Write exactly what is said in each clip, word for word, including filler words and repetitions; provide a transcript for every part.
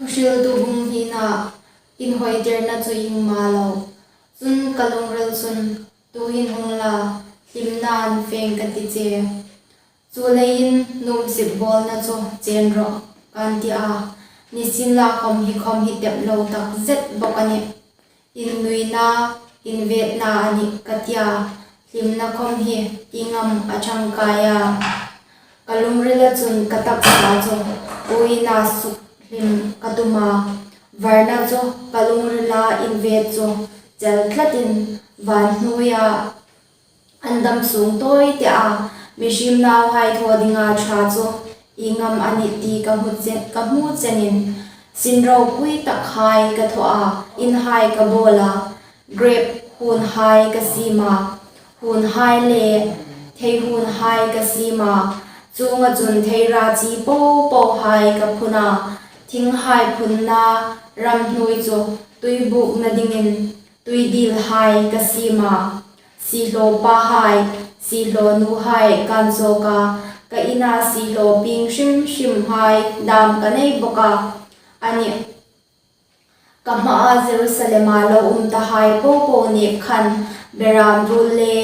Thuhriltu bung hnina. Inhawi tirna chu ieng am a lo. Chun ka lungril chun, tuhin hung la, hlimna an feng ka ti che. Chuleiin nuom sip bawlna chu chen rawh, kan ti a. Nisienlakhawm hi khawm hi tep lo tak zet bawk a nih. Innuina, invetna a nih ka ti a. Hlimna khawm hi ieng am a ṭhangkai a. Ka lungrila chun ka taksa chu uoina suk hlim ka tum a. Varna chu ka lungrila invet chu chel tlatin van hnuoia an dam sung tawi te a. Mihriemnauhai thaw dinga ṭha chu ieng am a nih ti ka hmu chen, ka hmu chenin sin ropui takhai ka thaw a, inhai ka bawl a. Grape hunhai ka siem a, hunhai le thei hunhai ka siem a, chuonga chun thei ra chi po pohai ka phun a, thinghai phunna ramhnuoi chu tui bukna dingin tuidilhai ka siem a, siehlaw pahai, siehlaw nuhai kan chawk a, ka ina siehlaw pieng hrim hrimhai dam ka nei bawk a. Ani, ka hmaa Jerusalema lo um tahai po po nek khan beram ruol le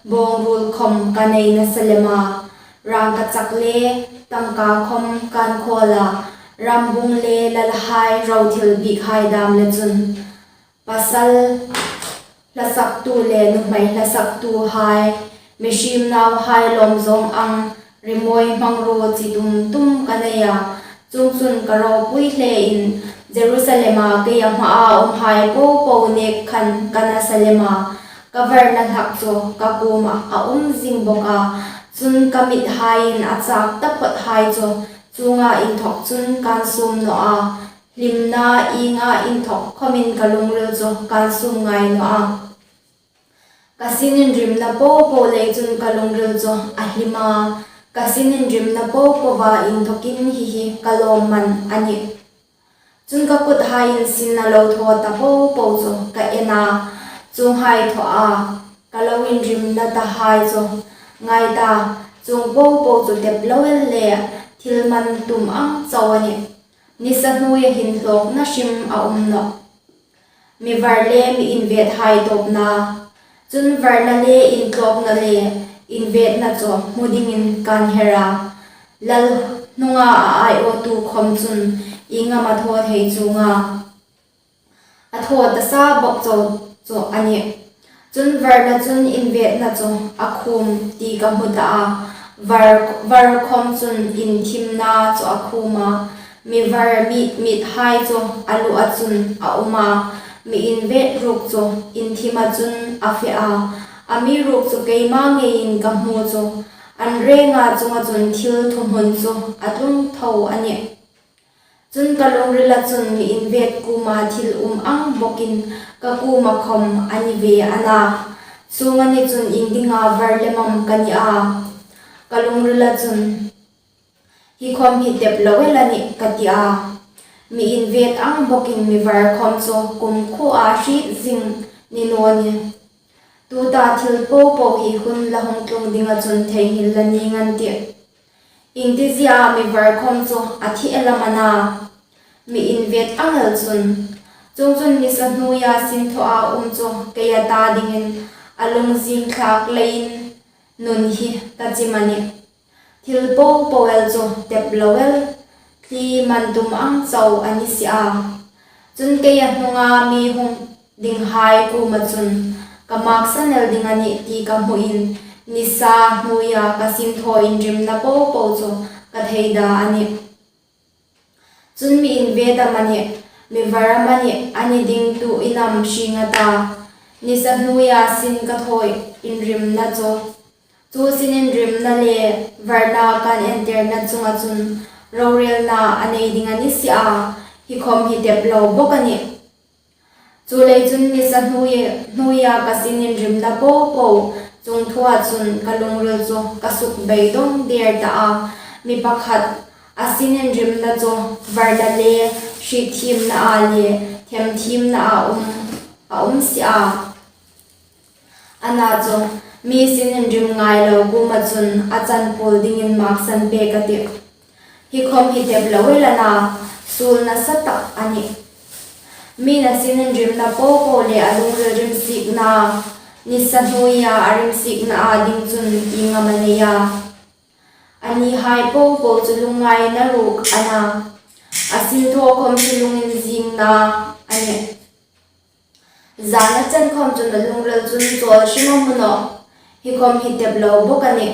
bawng ruol khawm ka nei nasa lem a, rangkachak le tangka khawm kan khawl a, rambung le lalhai ro thil bikhai dam le chun, pasal hlasaktu le nuhmei hlasaktuhai, mihriemnauhai lawm zawng ang, rimawi hmangruo chi tum tum ka nei a, chuongchun ka ropui hlein Jerusalema keia hmaa umhai po po nek khan ka nasa lem a, ka varna hlak chu ka kuomah a um zing bawk a, chun ka mithaiin a chak taphawthai chu chuonga inthawk chun kan sum naw a, hlimna ienga inthawk khawmin ka lungril chu kan sum ngai naw a. Ka sininrimna po po lei chun ka lungril chu a hlim a, ka sininrimna po poa inthawkin hi hi ka lawmman a nih. Chun ka kuthaiin sin a lo thaw ta po po chu ka en a, chuonghai thaw a, ka lo inrimna tahai chu ngai ta, chuong po po chu tep lo el le thil man tum ang chau a nih. Nisa hnuoia hin hlawkna hrim a um nawh. Mi var le mi invethai tawpna. Chun varna le intlawkna le invetna chu hmu dingin kan her a. Lal hnunga a aiawtu khawm chun ieng am a thaw thei chuong a. A thaw ta sa bawk chau chu a nih. Chun varna chun invetna chu a khum ti ka hmu ta a. Var, var khawm chun inthimna chu a khum a. Mi var mit, mithai chu a lua chun a um a. Mi invet ruok chu inthima chun a fe a. Amiruokchu keima ngeiin ka hmu chu an renga chunga chun thil thuhmun chu a tlung tho a nih. Chun ka lungrila chun mi invet kuoma thil um ang bawkin ka kuoma khawm a ni ve a na. Chuong a ni chun iengdinga var lem am ka ni a. Ka lungrila chun hi khawm hi tep lo el a nih ka ti a. Mi invet ang bawkin mi var khawm chu kumkhuoa hriet zing ni naw nih. Tuta thil po po hi hun la hung tlung dinga chun theinghil la ning an tih. Iengtizia mi var khawm chu a thi el am a na. Mi invet ang el chun. Chuongchun nisa hnuoia sin thawa um chu keia ta dingin a lungzing thlak leiin nun hi ka chim a nih. Thil po po el chu tep lo el, thli man tum ang chau a ni si a. Chun keia hnunga mi hung dinghai kuoma chun ka maksan el ding a nih ti ka hmuin nisa hnuoia ka sin thaw inrimna po po chu ka thei da a nih. Chun mi invet am a nih, mi var am a nih, a ni ding tuin am hrieng a ta. Nisa hnuoia sin ka thaw inrimna chu, chu sin inrimna le varna kan entirna chunga chun rorelna a nei ding a ni si a, hi khawm hi tep lo bawk a nih. Chuleiin chun nisa hnuoia, hnuoia ka sin inrimna po po chungthua chun ka lungril chu ka suk beidawng der ta a. Mi pakhat a sin inrimna chu varna le hrietthiemna a le themthiemna a um, a um si a. A na chu mi sin inrim ngai lo kuoma chun a chanpuol dingin maksan pek a tih. Hi khawm hi tep lo el a na. suol nasa tak a nih. Mi'n a sin inrimna popo le a lungril rimsikna, nisa hnuoia a rimsikna a ding chun ieng am a nei a? Anni hai popo chu lungngaina ruok a na, a sinthaw khom chu lunginzingna a nih. Zana chen khom chun a lungril chun chawl hrim a hmu nawh. Hi khom hi tep lo bawk a nih.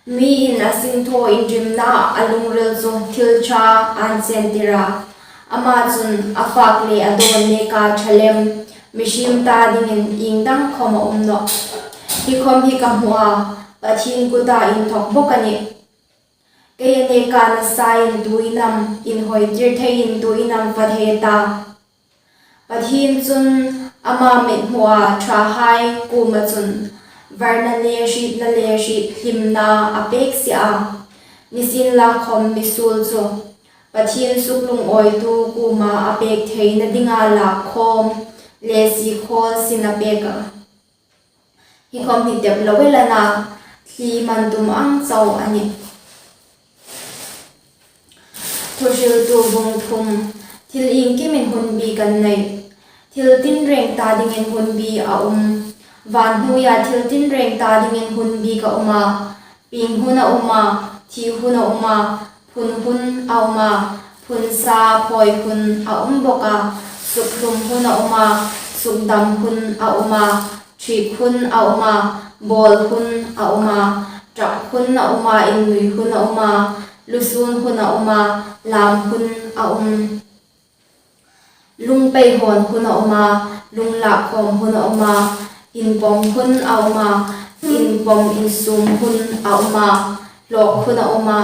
Mi'n a sinthaw inrimna a lungril chu thil ṭha a'n sentir a. Ama chun a fak le a dawn neka ṭha lem, mihriem ta dingin ieng dang khom a um nawh. Hi khom hi ka hmu a, Pathien kuta inthawk bawk a nih. Kei a neka nasain tuin am, inhawitir theiin tuin am fak thei ta? Pathien chun ama mithmua ṭhahai kuoma chun varna le hrietna le hriet hlimna a pek si a. Nisienlakhom misuol chu Pathien suklungawitu kuoma a pek theina dinga lak khom le sikhawl sin a pek a. Hi khom hi tep lo el a na, thli man tum ang chau a nih. Thuhriltu bung thum. Thil iengkimin hun bik an nei. Thil tinreng ta dingin hun bik a um. Van hnuoia thil tinreng ta dingin hun bik a um a. Pieng hun a um a, thi hun a um a, phun hun a um a, phun sa phawi hun a um bawk a, sukhlum hun a um a, sukdam hun a um a, ṭhiek hun a um a, bawl hun a um a, ṭap hun a um a, innui hun a um a, lusûn hun a um a, lam hun a um. Lung pei hawn hun a um a, lung lak khawm hun a um a, inpawm hun a um a, inpawm insum hun a um a, hlawk hun a um a,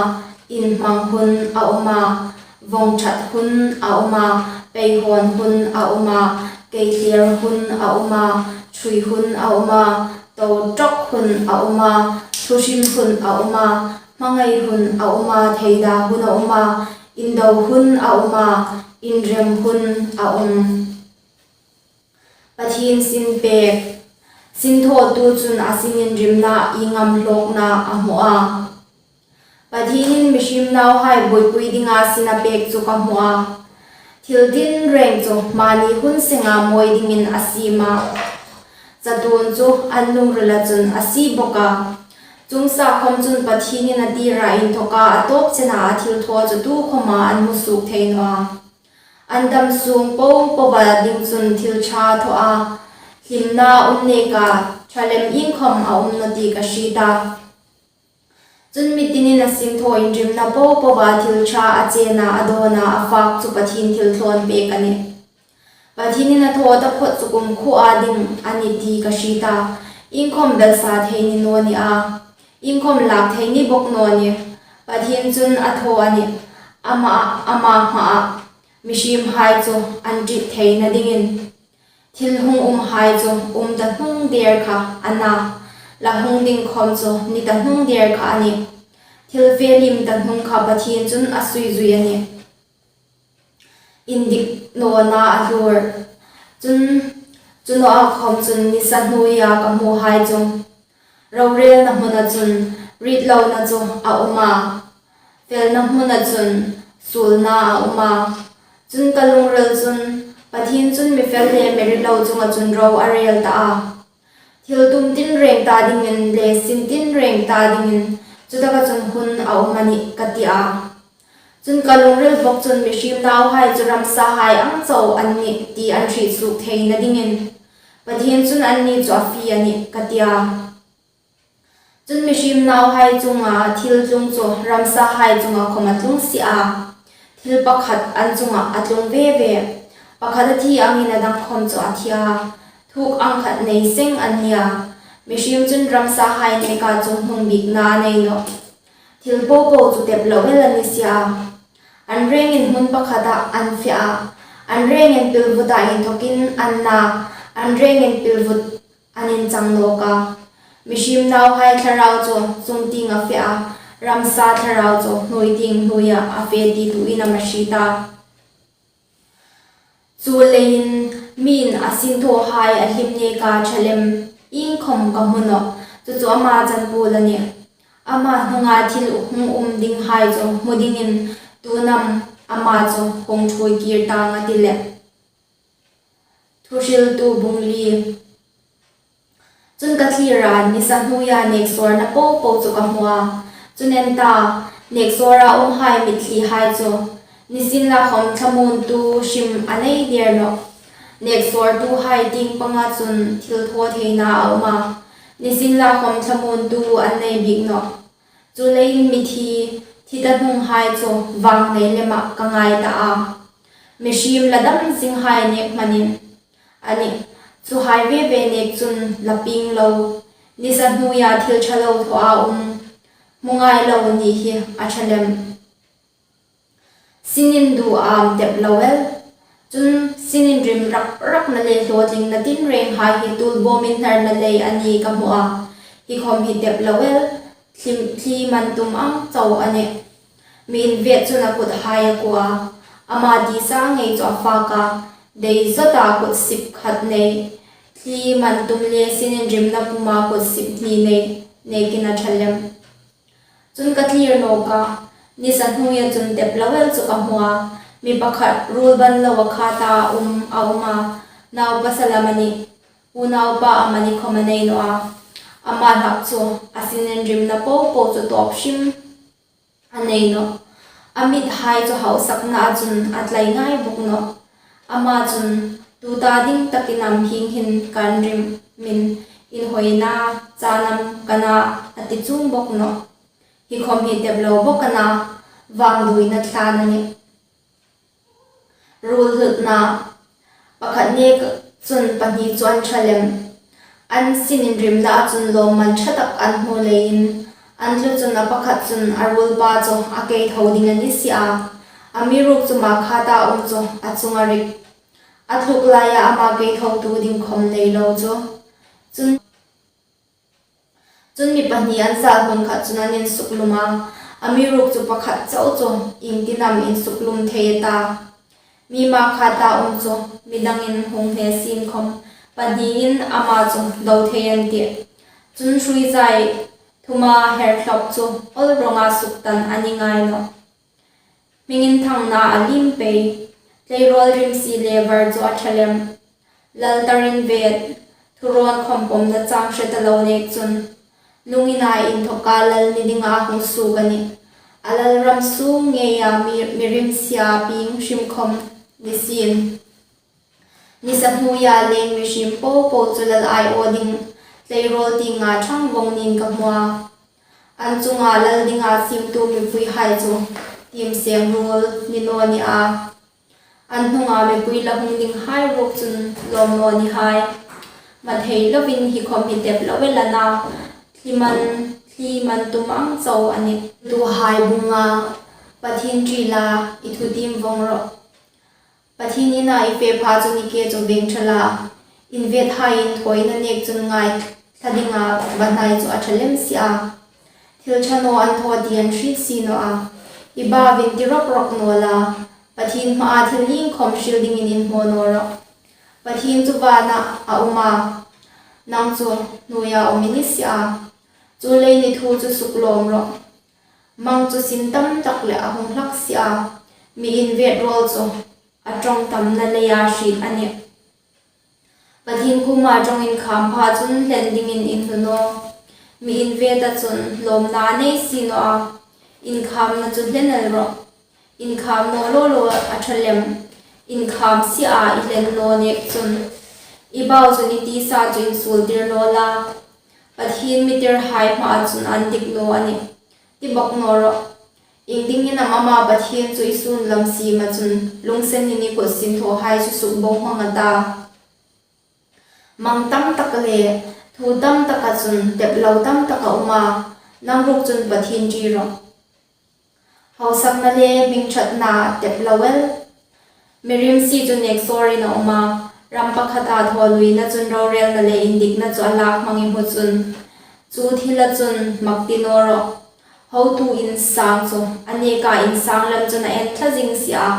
inhmang hun a um a, vawng ṭhat hun a um a, pei hawn hun a um a, kei thlir hun a um a, ṭhui hun a um a, to ṭawk hun a um a, thuhrim hun a um a, hmangai hun a um a, theida hun a um a, indo hun a um a, inrem hun a um. Pathien sin pek. Sinthawtu chun a sin inrimna ieng am hlawkna a hmu a? Pathienin mihriem nauhai buoipui dinga sin a pek chu ka hmu a. Thil tinreng chu mani hun senga mawi dingin a siem a. Chatuon chu an lungrila chun a sie bawk a. Chungsa khom chun Pathienin a tira inthawka a tawp chena a thilthaw chu tukhoma an hmu suok thei naw a. An dam sung popoa ding chun thil ṭha thaw a, hlimna um neka ṭha lem iengkhom a um naw ti ka hriet a. Chun mitinin a sinthaw inrimna popoa thil ṭha a chena, a dawna, a fak chu Pathien thilthlawn pek a nih. Pathienin a thaw taphawt chu kumkhuoa ding a nih ti ka hriet a. Iengkhom belsa thei ni naw ni a, iengkhom lak thei ni bawk naw ni. Pathien chun a thaw a nih. Ama, ama hmaa mihriemhai chu an ṭi theina dingin. Thil hung umhai chu um ta hnung der kha a na, la hung ding khom chu ni ta hnung der kha a nih. Thil fe lim ta hnung kha Pathien chun a sui zui a nih. Indik nawna a hlur. Chun, chu nawa khom chun nisa hnuoia ka hmuhai chu. Rorelna hmuna chun, ritlona chu a um a. Felna hmuna chun, suolna a um a. Chun ka lungril chun, Pathien chun mi fel le mi ritlo chunga chun ro a rel ta a. Thil tum tinreng ta dingin le sin tinreng ta dingin, chutaka chun hun a um a nih ka ti a. Chun ka lungril bawk chun mihriem nauhai chu ramsahai ang chau an nih ti an hriet suok theina dingin, Pathien chun anni chu a fie a nih ka ti a. Chun mihriem nauhai chunga thil tlung chu ramsahai chunga khom a tlung si a. Thil pakhat an chunga a tlung ve ve. Pakhat a thi angin a dang khom chu a thi a. Thuk ang khat nei seng an nih a. Mihriem chun ramsahai neka chungnungbikna a nei nawh. Thil popo chu tep lo el an ni si a. An rengin hmun pakhata an fe a. An rengin pilvuta inthawkin an na. An rengin pilvut an inchang nawk a. Mihriem nauhai thlarau chu chungtieng a fe a. Ramsa thlarau chu hnuoitieng hnuoia a fe ti tuin am a hriet a. Chuleiin, mi'n a sinthawhai a hlim neka ṭha lem iengkhom ka hmu nawh, chu chu ama chanpuol a nih. Ama hnunga thil hung um dinghai chu hmu dingin tuin am ama chu hung ṭhuoi kir tang a ti lem. Thuhriltu bung li. Chun ka thlir a, nisa hnuoia neksawrna popo chu ka hmu a. Chun en ta, neksawra umhai mitthlihai chu, nisienlakhawm thlamuontu hrim a nei der nawh. Neksawrtuhai tieng panga chun thilthawtheina a um a, nisienlakhawm thlamuontu an nei bik nawh. Chuleiin mithi thi ta hnunghai chu vang nei lema ka ngai ta a. Mihriem la dam zinghai nek hmanin. A nih, chuhai ve ve nek chun la pieng lo, nisa hnuoia thil ṭha lo thaw a um, hmu ngai lo ni hi a ṭha lem. Sinin duam tep lo el. Chun sinin rim rak rakna le hlawtlingna tinrenghai hi tulbawm inhnarna lei a ni ka hmu a. Hi khawm hi tep lo el, thli, thli man tum ang chau a nih. Mi invet chun a kuthai a kuo a. Ama tisa ngei chu a fak a. Dei zawta kutsip khat nei, thli man tum le sinin rimna puma kutsip hni nei, nekin a ṭha lem. Chun ka thlir nawk a, nisa hnuoia chun tep lo el chu ka hmu a, mi pakhat ruol ban lo a khat a um, a um a, nau pasal amanih, unaupa amanih khawm a nei naw a. Ama hlak chu a sinin rimna popo chu tawp hrim a nei nawh. A mithai chu hausaknaa chun a tlai ngai bawk nawh. Ama chun, tuta ding takin am hieng hin kan rim, min inhawina chan am ka na, a ti chuong bawk nawh. Hi khawm hi tep lo bawk a na, vangduoina thlan a nih. Ruol hlutna. Pakhat nek chun pahni chu an ṭha lem. An sinin rimna chun lawmman ṭha tak an hmu leiin, an tlu chun a pakhat chun a ruolpa chu a kei tho ding a ni si a. Amiruokchu ama khat a um chu a chunga rik. A tluk laia ama kei thotu ding khawm nei lo chu. Chun Chun mi pahni an zal hmun khat chun an insuklum a, amiruokchu pakhat chau chu iengtin am insuklum thei a ta. Mi ama khat a um chu midangin hung hne sien khawm, pahniin ama chu do thei an tih. Chun hruizai thuma her thlawp chu awl rawnga suktan a ni ngai nawh. Hming inthangna a liem pei, tleirawl rimsi le var chu a ṭha lem. Lal tarin vet, thurawn khawm pawmna chang hre ta lo nek chun, lungina inthawka lal ni dinga hung suok a nih. A lal ram sung ngeia mi, mi rimsia pieng hrim khawm ni sien. Nisa hnuoia leng mihriem popo chu lal aiaw ding tleirawl tienga ṭhang vawng niin ka hmu a. An chunga lal dinga siemtu mipuihai chu tiem seng ruol ni naw ni a. An hnunga mipui la hung dinghai ruok chun lawm naw ni hai. Hma thei lovin hi khawm hi tep lo el a na, thli man, thli man tum ang chau a nih. Tuhai bung nga, Pathien ṭi la, i thutiem vawng rawh. Pathien ina i fe pha chun i ke chu veng ṭha la, invethai inthawina nek chun ngaithla dinga va hnai chu a ṭha lem si a. Thil ṭha naw an thaw ti an hriet si naw a. I bau in ti rawk rawk naw la, Pathien hmaa thil iengkhawm hril dingin inhmaw naw rawh. Pathien chu vana a um a, nang chu hnuoia um i ni si a. Chuleiin i thu chu suklawm rawh. Mang chu sin tam tak leh a hung hlak si a, mi invet rawl chu a ṭawng tamna leia hriet a nih. Pathien kuoma ṭawng inkham pha chun hlen dingin inhnu naw. Mi inveta chun lawmna a nei si naw a, inkhamna chu hlen el rawh. Inkham naw law law a ṭha lem. Inkham si a i hlen naw nek chun, i bau chun i tisa chu insuoltir naw la. Pathien mi tirhai hmaa chun an dik naw a nih. Ti bawk naw rawh. Iengdingin am ama Pathien chu i sun lam siema chun lungsenin i kut sinthawhai chu sukbohmang a ta. Mang tam tak le thu tam taka chun tep lo tam tak a um a, nang ruok chun Pathien ṭi rawh. Hausakna le hming ṭhatna tep lo el. Mi rimsi chu nek sawrin a um a, ram pakhata thawluina chun rorelna le indikna chu a lak hmang i hmu chun, chu thila chun mak ti naw rawh. Hotu insang chu a neka insang lem chun a en thla zing si a,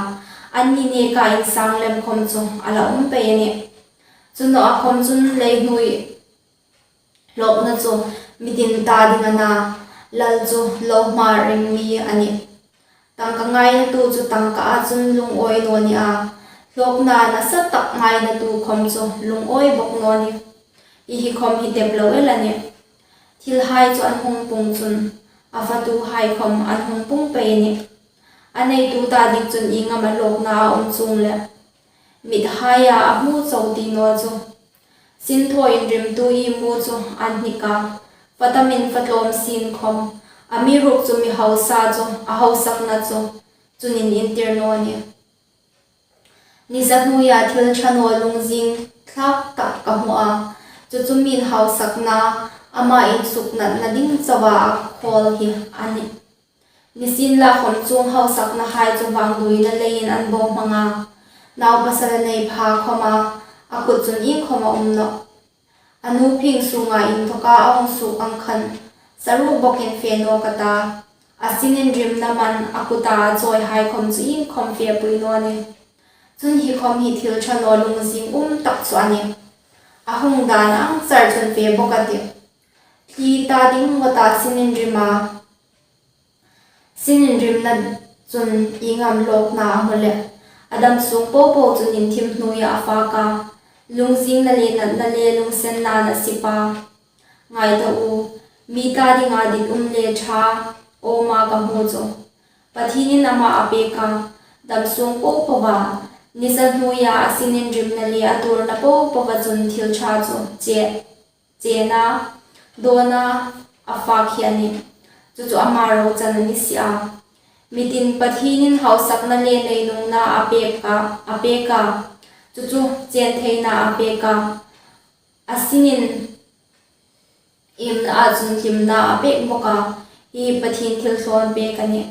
anni neka insang lem khawm chu a la um pei a nih. Chu naw a khawm chun leihnuoi hlawkna chu mi tin ta ding a na, lal chu lo hma ring mi a nih. Tangka ngainatu chu tangka a chun lungawi naw ni a, hlawkna nasa tak ngainatu khawm chu lungawi bawk naw ni. Hi hi khawm hi tep lo el a nih. Thilhai chu an hung pung chun, a fatuhai khawm an hung pung pei a nih. A neitu ta ding chun ieng am a hlawkna a um chuong le, mithaia a hmu chau ti naw chu. Sinthaw inrimtu i hmu chu an hnik a, fatamin fatlawm sin khawm, amiruokchu mi hausa chu a hausakna chu chunin intir naw ni. Nisa hnuoia thil ṭha naw lungzing thlak tak ka hmu a, chu chu min hausakna, ama insuknatna ding chauha a khawl hi a nih. Nisienlakhawm chuong hausaknahai chu vangduoina leiin an bawhmang a, naupasal a nei pha khawma a kut chun iengkhawm a um nawh. A nu phing sunga inthawka a hung suok ang khan, saruok bawkin fe nawk a ta, a sininrimna man a kuta a chawihai khawm chu iengkhawm fepui naw ni. Chun hi khawm hi thil ṭha naw lungzing um tak chu a nih. A hung dan ang char chun fe bawk a tih. Thli ta ding ngawta sininrim a, sininrimna chun ieng am hlawkna a hmu le, a dam sung popo chun inthim hnuoia a fak a, lungzingna le natna le lungsennain a sip a. Ngai ta u, mi ta dinga ditum le ṭha awma ka hmu chu, Pathienin ama a pek a, dam sung popoa, nisa hnuoia a sininrimna le a tuorna popoa chun thil ṭha chu che, chena, dawna a fak hi a nih. Chu chu ama rochan a ni si a. Mitin Pathienin hausakna le neinungna a pek a, a pek a, chu chu chen theina a pek a, a sinin imna a chun hlimna a pek bawk a, hi Pathien thilthawn pek a nih.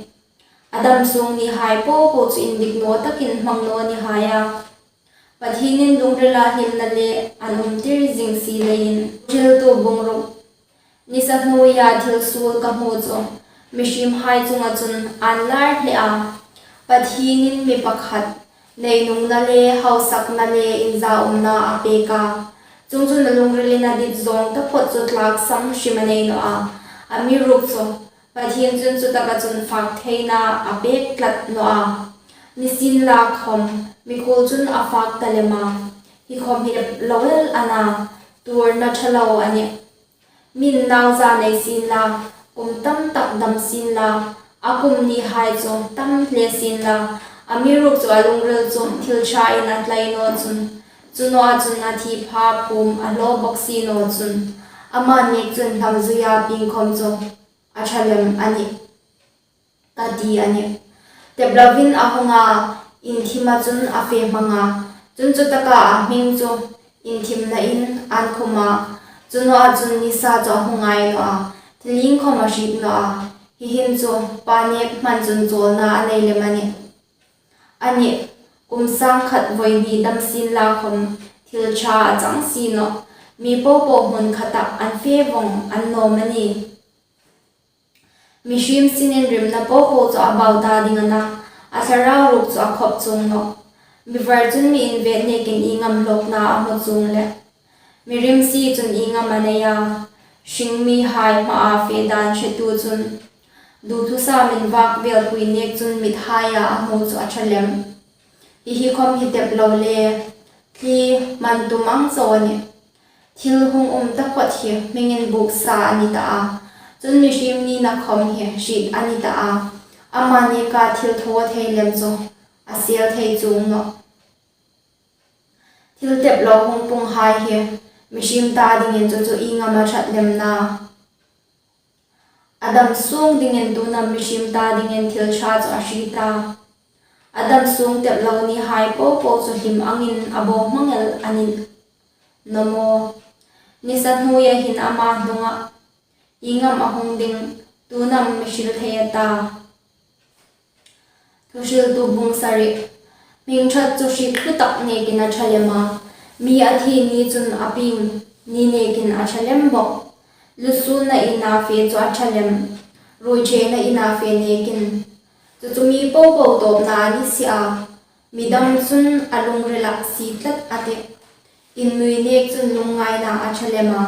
A dam sung nihai popo chu indik naw takin hmang naw ni hai a, Pathienin lungrila hlimna le an umtir zing si leiin. Thuhriltu bung ruk. Nisa hnuoia thil suol ka hmu chu, mihriemhai chunga chun an lar hle a, Pathienin mi pakhat neinungna le hausakna le inzaumna a pek a, chuongchun a lungrilin a dit zawng taphawt chu tlaksam hrim a nei nawh a, amiruokchu Pathien chun chutaka chun fak theina a pek tlat nawh a. Nisienlakhawm, mikhuol chun a fak ta lem a. Hi khawm hi lo el a na, tuorna ṭha lo a nih. Min nauza nei sien la, kum tam tak dam sien la, a kum nihai chu tam hle sien la, amiruokchu a lungril chu thil ṭhain a tlai naw chun, chu nawa chun a thi pha phum a hlaw bawk si naw chun, ama nek chun hnam zuia pieng khawm chu a ṭha lem a nih, ka ti a nih. Tep lovin a hung a, inthima chun a fe hmang a, chun chutaka a hming chu inthimnain an khum a, chu nawa chun nisa chu a hung ngai naw a, thil iengkhawm a hriet naw a, hi hin chu pa nek hman chun chawlna a nei lem a nih. A nih, kum sang khat voi hni dam sien la khawm thil ṭha a chang si nawh, mi popo hmun khata an fe vawng an nawm a nih. Mihriem sininrimna popo chu a bau ta ding a na, a thlarau ruok chu a khawp chuong nawh. Mi var chun mi invet nekin ieng am hlawkna a hmu chuong le, mi rimsi chun ieng am a nei a, hring mihai hmaa fe dan hretu chun, duthusam invak velpui nek chun mithaia a hmu chu a ṭha lem. Hi hi khawm hi tep lo le, thli man tum ang chau a nih. Thil hung um taphawt hi hming inbuk sa a ni ta a, chun mihriem nina khawm hi hriet a ni ta a, ama neka thil thaw thei lem chu a sel thei chuong nawh. Thil tep lo hung punghai hi mihriem ta dingin chu chu ieng am a ṭhat lem na. A dam sung dingin tu nam mihriem ta dingin thil ṭha chu a hriet a. A dam sung tep lo nihai popo chu hlim angin a bawhmang el a nih naw maw. Nisa hnuoia hin ama hnunga ieng am a hung ding tu nam mi hril thei a ta. Thuhriltu bung sari. Hming ṭhat chu hriet hlu tak nekin a ṭha lem a, mi a thi ni chun a pieng ni nekin a ṭha lem bawk. Lusunna ina fe chu a ṭha lem, ruoiṭhena ina fe nekin. Chu chu mi popo tawpna a ni si a, mi dam chun a lungrila sie tlat a tih. Innui nek chun lungngaina a ṭha lem a,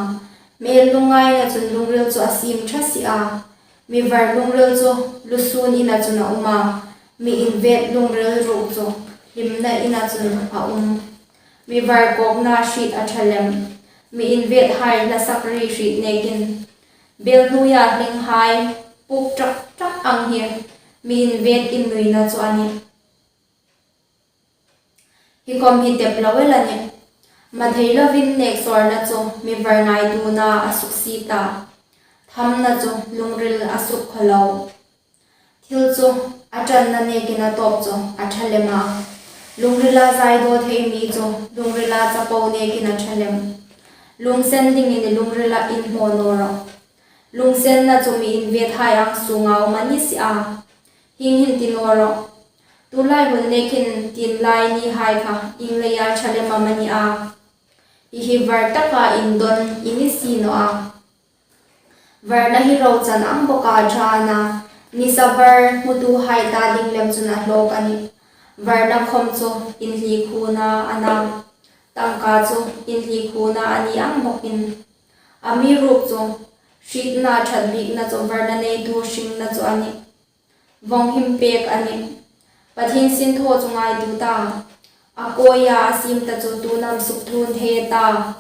hmel lungngaina chun lungril chu a siem ṭha si a. Mi var lungril chu lusun ina chun a um a, Mi invêt lungril ruok chu hlimna ina chun a um. Mi var kawkna hriet a ṭha lem. Mi invêthai hlasak ri hriet nêkin bêl hnuoia hlinghai puk ṭak ṭak ang hi mi invêt innuina chu a nih. Hi khawm hi tep lo el a nih. Mathei lovin nêksawrna chu mi var ngaituona a suksiet a. Thamna chu lungril a sukkhawlo. Thil chu a ṭanna nêkin a tawp chu a ṭha lem a. Lungrila zaidaw thei mi chu lungrila chapo nêkin a ṭha lem. Lunginsen dingin lungrila inhmaw naw rawh. Lunginsenna chu mi invêthai ang sunga um a ni si a. Hieng hin ti naw rawh. Tulai hun nêkin tienlai nihai kha ieng leia ṭha lem am a ni a. Hi hi var taka indawn i ni si naw a. Varna hi rochan ang bawka ṭha a na. Nisa var hmutuhai ta ding lem chun a hlawk a nih. Varna khawm chu inhlikhuona a na. Tangka chu inhlikhuona a ni ang bawkin. Amiruokchu hrietna ṭhat bikna chu varna neitu hringna chu a nih. Vawng him pêk a nih. Pathien sinthaw chu ngaituo ta. A kawia a siem ta chu tuin am sukthun thei ta.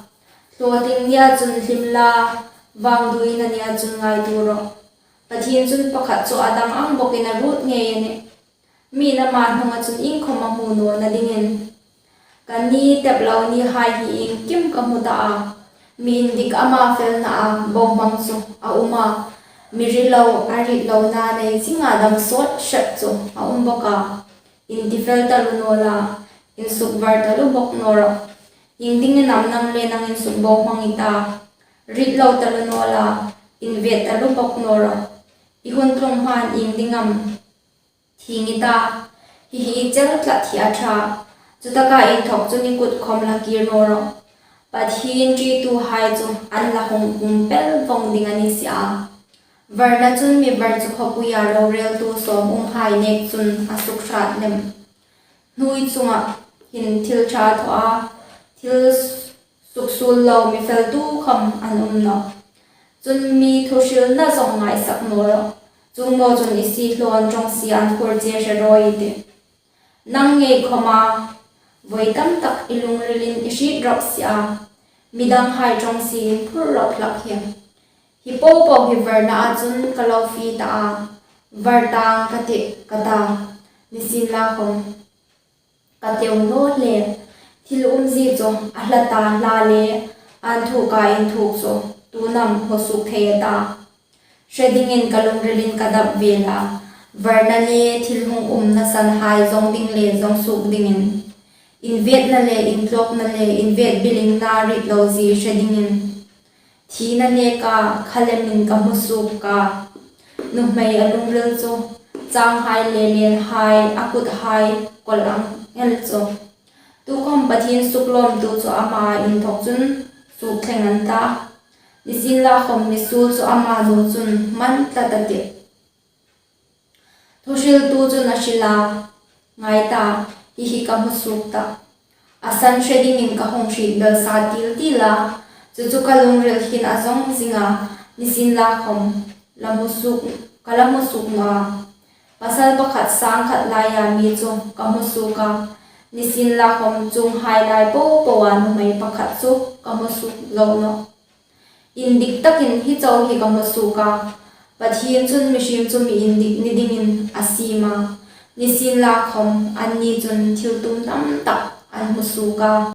Hlawtling nia chun hlim la, vangduoina nia chun ngaituo rawh. Pathien chun pakhat chu a dang ang bawkin a ruot ngei a nih. Mi'n ama hnunga chun iengkhawm a hmu nawna dingin. Ka ni tep lo nihai hi iengkim ka hmu ta a. Mi indik ama felnaa bohmang chu a um a. Mi rilo a ritlona nei zinga dam sawt hrep chu a um bawk a. Intifel taluo naw la, insukvar taluo bawk naw rawh. Iengdingin am nang le nang insukbohmang i ta. Ritlo taluo naw la, invêt taluo bawk naw rawh. I hun tlung hmain iengding am thieng i ta. Hi hi i chel tlat hi a ṭha. Chutaka inthawk chun i kut khawm la kir naw rawh. Pathien ṭituhai chu an la hung um pel vawng ding a ni si a. Varna chun mi var chu khawpuia roreltu sawm umhai nêk chun a sukhrât lem. Hnuoi chunga hin thil ṭha thaw a, thil suksuol lo mi feltu khawm an um nawh. Chun mi thuhrilna zawng ngaisak naw rawh. Chuong naw chun i siehlaw ṭawngsie an khur che hre rawi i tih. Nang ngei khawma vawi tam tak i lungrilin i hriet rawp si a. Midanghai ṭawngsie inphur rawp hlak hi. Hi popo hi varnaa chun ka lo fie ta a. Var tang ka tih ka ta. Nisienlakhawm ka teu naw hle. Thil umzie chu a hla ta hla le an thuka inthuk chu tuin am hmu suok thei a ta. Hre dingin ka lungrilin ka dap vel a. Varna le thil hung umna sanhai zawng ding le zawng suok dingin. Invêtna le intlawkna le invêt bilingna ritlozie hre dingin. Thina nêka khalemin ka hmu suok a. Nuhmei a lungril chu changhai le lenhai a kuthai kawl ang el chu. Tukhawm Pathien suklawmtu chu ama inthawk chun suok thleng an ta. Nisienlakhawm mi suol chu ama nu chun man tlat a tih. Thuhriltu chun a hril a, ngai ta, hi hi ka hmu suok ta. A san hre dingin ka hung hriet belsa til til a, chu chu ka lungril hin a zawng zing a, nisienlakhawm la hmu suok, ka la hmu suok naw a. Pasal pakhat sang khat laia mi chu ka hmu suok a, nisienlakhawm chuonghai lai popoa nuhmei pakhat chu ka hmu suok zo nawh. Indik takin hi chau hi ka hmu suok a. Pathien chun mihriem chu mi indik ni dingin a siem a. Nisienlakhawm anni chun thil tum tam tak an hmu suok a.